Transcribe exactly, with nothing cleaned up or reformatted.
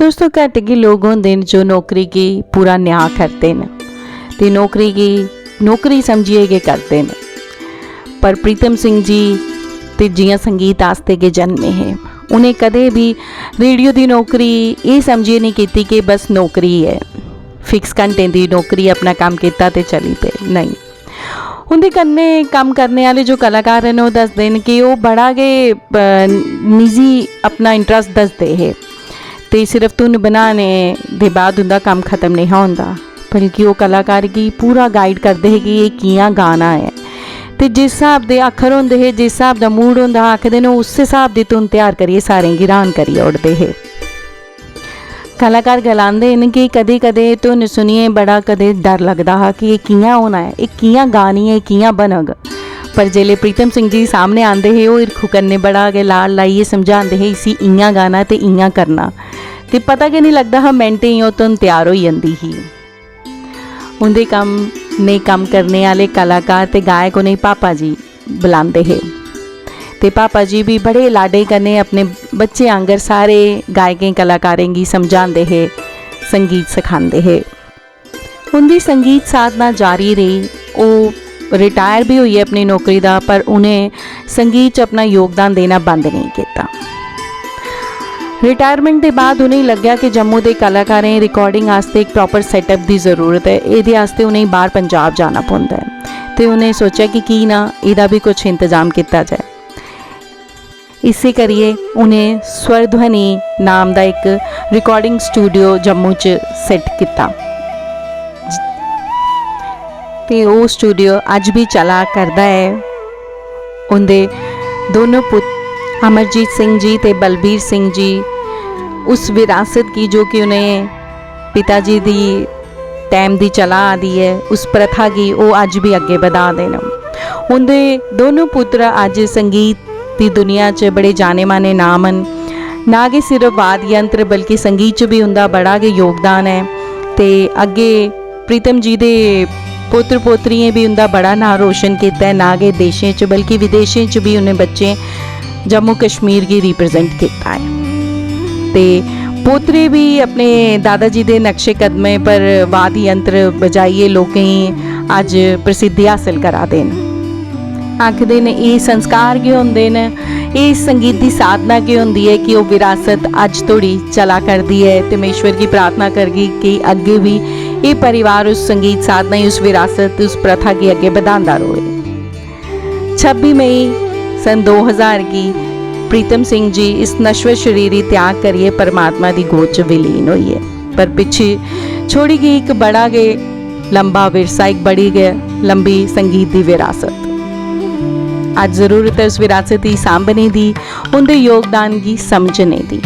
दोस्तों, घट गै लोक होंदे न जो नौकरी गी पूरा न्याऽ करदे न ते नौकरी गी नौकरी समझियै गै करदे न। पर प्रीतम सिंह जी ते जि'यां संगीत आस्तै गै जन्मे हे, उ'नें कदें बी रेडियो दी नौकरी एह् समझियै निं कीती कि बस नौकरी ऐ, फिक्स घंटें दी नौकरी, अपना कम्म कीता ते चली पे। नेईं, उं'दे कन्नै कम्म करने आह्ले जो कलाकार न, ओह् दसदे न कि ओह् बड़ा गै, अ, निजी अपना इंटरस्ट दसदे हे ते सिर्फ धुन बनाने दे बाद उं'दा कम्म खत्म नेईं हा होंदा, बल्कि ओह् कलाकार गी पूरा गाइड करदे हे कि एह् कि'यां गाना ऐ। ते जिस स्हाब दे अक्खर होंदे हे, जिस स्हाब दा मूड होंदा हा, आखदे न, उस्सै स्हाब दी धुन त्यार करियै सारें गी र्हान करी ओड़दे हे। कलाकार गलांदे न कि कदें-कदें धुन सुनियै बड़ा कदें डर लगदा हा कि एह् कि'यां होना ऐ, एह् कि'यां गानी ऐ, एह् कि'यां बनग। पर जेल्लै प्रीतम सिंह जी सामनै आंदे हे, ओह् हिरखू कन्नै बड़ा गै लाड लाइयै समझांदे हे, "इसी इ'यां गाना ते इ'यां करना।" ते पता गै निं लगदा हा, मैंटें च ओह् धुन त्यार होई जंदी ही। उं'दे कम्म, ने कम्म करने आह्ले कलाकार ते गायक उ'नेंगी पापा जी बलांदे हे। ते पापा जी बी बड़े लाडें कन्नै अपने बच्चें आंगर सारे गायकें, कलाकारें गी समझांदे हे, संगीत सखांदे हे। उं'दी संगीत साधना जारी रेही। ओह् रिटायर बी होई गे अपनी नौकरी दा, पर उ'नें संगीत च अपना योगदान देना बंद नेईं कीता। रिटायरमेंट दे बाद उ'नेंगी लग्गेआ कि जम्मू दे कलाकारें रिकार्डिंग आस्तै इक प्रॉपर सेटअप दी जरूरत ऐ। एह्दे आस्तै उ'नेंगी बाह्र पंजाब जाना पौंदा ऐ ते उ'नें सोचेआ कि की ना एह्दा बी कुछ इंतजाम कीता जाए। इस्सै करियै उ'नें स्वरध्वनि नाम दा इक रिकार्डिंग स्टूडियो जम्मू च सेट कीता। ते ओह् स्टूडियो अज्ज बी चला करदा ऐ। उं'दे दोनों पुत्तर अमरजीत सिंह जी ते बलबीर सिंह जी उस विरासत गी, जो कि उ'नें पिता जी दी टैम दी चला आ दी ऐ, उस प्रथा गी ओह् अज्ज बी अग्गें बधा दे न। उं'दे दोनों पुत्तर अज्ज संगीत दी दुनिया च बड़े जाने माने नाम न। ना गै सिर्फ वाद्य यंत्र, बल्कि संगीत च बी उं'दा बड़ा गै योगदान ऐ। ते अग्गें प्रीतम जी दे पोत्र पोत्रियें बी उं'दा बड़ा नांऽ रोशन कीता ऐ, ना गै देशें च बल्कि विदेशें च बी उ'नें बच्चें जम्मू कश्मीर गी रिप्रजेंट कीता ऐ। ते पोतरे बी अपने दादा जी दे नक्शे कदमें पर वाद्य यंत्र बजाइयै लोकें गी अज्ज प्रसिद्धि हासल करा दे न। आखदे न, एह् संस्कार गै होंदे न, एह् संगीत दी साधना गै होंदी ऐ कि ओह् विरासत अज्ज धोड़ी चला करदी ऐ। ते में ईश्वर गी प्रार्थना करगी कि अग्गें बी एह् परिवार उस संगीत साधना गी, उस विरासत, उस प्रथा गी अग्गें बधांदा र'वै। छब्बी मई सन दो हज़ार गी प्रीतम सिंह जी इस नश्वर शरीर गी त्याग करियै परमात्मा दी गोद च विलीन होई गे। पर पिच्छे छोड़ी गई इक बड़ा गै लंबा विरसा, इक बड़ी गै लंबी संगीत दी विरासत। अज्ज जरूरत ऐ उस विरासत गी सांभने दी, उं'दे योगदान गी समझने दी।